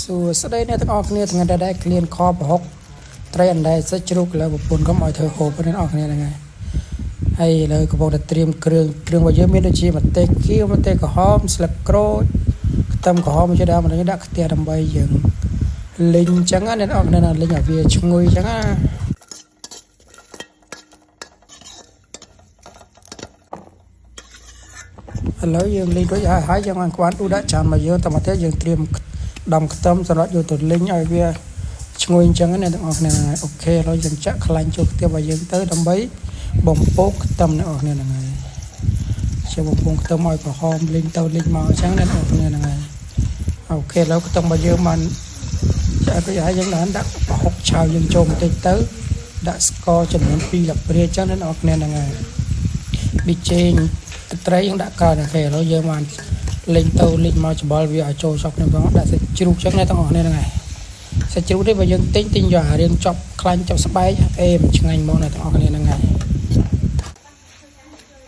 សួស្តីអ្នកទាំងអស់គ្នាថ្ងៃនេះដែរក្លៀនខប្រហុកត្រីអណ្ដែតសាច់ជ្រូកឥឡូវប្រពន្ធកុំឲ្យធ្វើហូបអ្នកទាំងអស់គ្នាហ្នឹងហើយហើយឥឡូវកំពុងតែត្រៀមគ្រឿងគ្រឿងរបស់យើងមានដូចជាម្ទេសខៀវម្ទេសក្រហមស្លឹកក្រូចខ្ទឹមក្រហមជាដើមនេះដាក់ខ្ទះដើម្បីយើងលីងអញ្ចឹងណាអ្នកទាំងអស់គ្នាណាលីងឲ្យវាឈ្ងុយអញ្ចឹងណាឥឡូវយើងលីងរួចហើយហើយយើងបានក្បានឌូដាក់ចានមកយើងតមកទៀតយើងត្រៀមដំខ្ទឹមសម្រាប់យកទៅលីងឲ្យវាឈ្ងុយអញ្ចឹងណាអ្នកទាំងអស់គ្នាហ្នឹងហើយ OK ឥឡូវយើងចាក់ខ្លាញ់ចូលខ្ទះរបស់យើងទៅដើម្បីបំពងខ្ទឹមអ្នកទាំងអស់គ្នាហ្នឹងហើយជាបំពងខ្ទឹមឲ្យក្រហមលីងទៅលីងមកអញ្ចឹងអ្នកទាំងអស់គ្នាហ្នឹងហើយ OK ឥឡូវខ្ទឹមរបស់យើងបានចាក់រួចហើយយើងបានដាក់ប្រហុកឆៅយើងចូលបន្តិចទៅដាក់ស្ករចំនួន2ស្លាបព្រាអញ្ចឹងអ្នកទាំងអស់គ្នាហ្នឹងហើយប៊ីចេងទឹកត្រីយើងដាក់ក្រោយ OK ឥឡូវយើងបានលេងទៅលេងមកច្បល់វាឲ្យចូលសពគ្នាផងដាក់សាច់ជ្រូកចឹងអ្នកទាំងអស់គ្នាហ្នឹងហើយសាច់ជ្រូកនេះបើយើងទិញទិញយកអារៀងចប់ខ្លាញ់ចប់ស្បែកអេមិនឆ្ងាញ់ហ្មងអ្នកទាំងអស់គ្នាហ្នឹងហើយ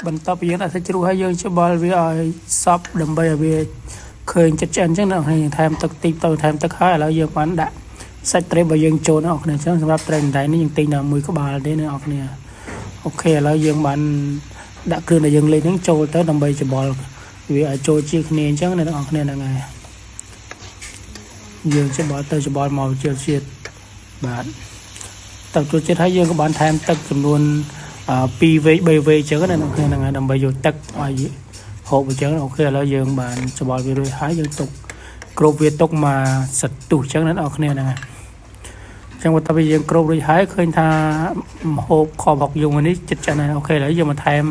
បន្ទាប់ពីយើងដាក់សាច់ជ្រូកហើយយើងច្បល់វាឲ្យសពដើម្បីឲ្យវាឃើញចិត្តឆ្អិនចឹងអ្នកទាំងអស់គ្នាថែមទឹកតិចទៅថែមទឹកហើយឥឡូវយើងបានដាក់សាច់ត្រីរបស់យើងចូលអ្នកទាំងអស់គ្នាចឹងសម្រាប់ត្រីដៃនេះយើងទិញដល់មួយក្បាលទេអ្នកទាំងអស់គ្នា OK ឥឡូវយើងបានដាក់គ្រឿងដែលយើងលេងហ្នឹងចូលទៅដើម្បីច្បល់វាឲ្យចូលជាគ្នាអញ្ចឹងអ្នកទាំងអស់គ្នាហ្នឹងហើយយើងច្បល់ទៅច្បល់មកជាតិជាតិបាទទឹកចូលជាតិហើយយើងក៏បានថែមទឹកចំនួន2វែក3វែកអញ្ចឹងណាអ្នកគ្នាហ្នឹងហើយដើម្បីយកទឹកឲ្យហូបអញ្ចឹង OK ឥឡូវយើងបានច្បល់វារួចហើយយើងទុកគ្របវាទុកមកសន្ទុះអញ្ចឹងអ្នកនរគ្នាហ្នឹងហើយអញ្ចឹងបន្ទាប់ពីយើងគ្របរួចហើយឃើញថាហូបខប្រហុកយងនេះចិត្តចឹងណា OK ឥឡូវយើងមកថែម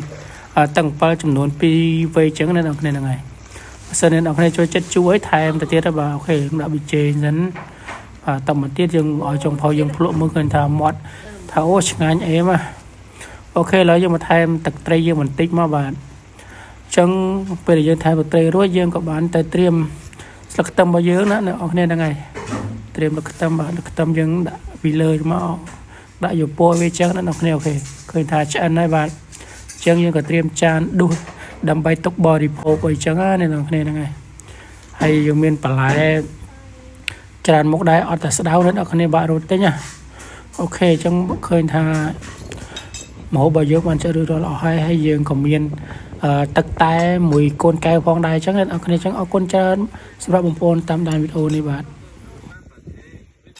ទឹកអំពិលចំនួន2វែកអញ្ចឹងអ្នកនរគ្នាហ្នឹងហើយបើសិនអ្នកនរគ្នាចូលចិត្តជួយថែមទៅទៀតបាទ OK ដាក់ប៊ីចេងសិនបាទតមកទៀតយើងឲ្យចុងផៅយើងភ្លក់មើលឃើញថាមាត់ថាអូឆ្ងាញ់អេម OK ឥឡូវយើងមកថែមទឹកត្រីយើងបន្តិចមកបាទអញ្ចឹងពេលដែលយើងថែមទឹកត្រីរួចយើងក៏បានទៅត្រៀមស្លឹកខ្ទឹមរបស់យើងណាអ្នកនរគ្នាហ្នឹងហើយត្រៀមស្លឹកខ្ទឹមបាទស្លឹកខ្ទឹមយើងដាក់ពីលើមកដាក់យកពណ៌វាអញ្ចឹងអ្នកនរគ្នា OK ឃើញថាឆ្អិនហើយបាទអញ្ចឹងយើងក៏ត្រៀមចានដួសដើម្បីទុកបរិភោគអីចឹងណាអ្នកនរគ្នាហ្នឹងហើយហើយយើងមានបន្លែច្រើនមុខដែរអត់តែស្ដៅអ្នកនរគ្នាបាក់រត់ទិញណា OK អញ្ចឹងឃើញថាម្ហូបរបស់យើងបានឆ្អិនរួចរាល់អស់ហើយហើយយើងក៏មានទឹកតែមួយកូនកែវផងដែរអញ្ចឹងអ្នកនរគ្នាអញ្ចឹងអរគុណច្រើនសម្រាប់បងប្អូនតាមដានវីដេអូនេះបាទ។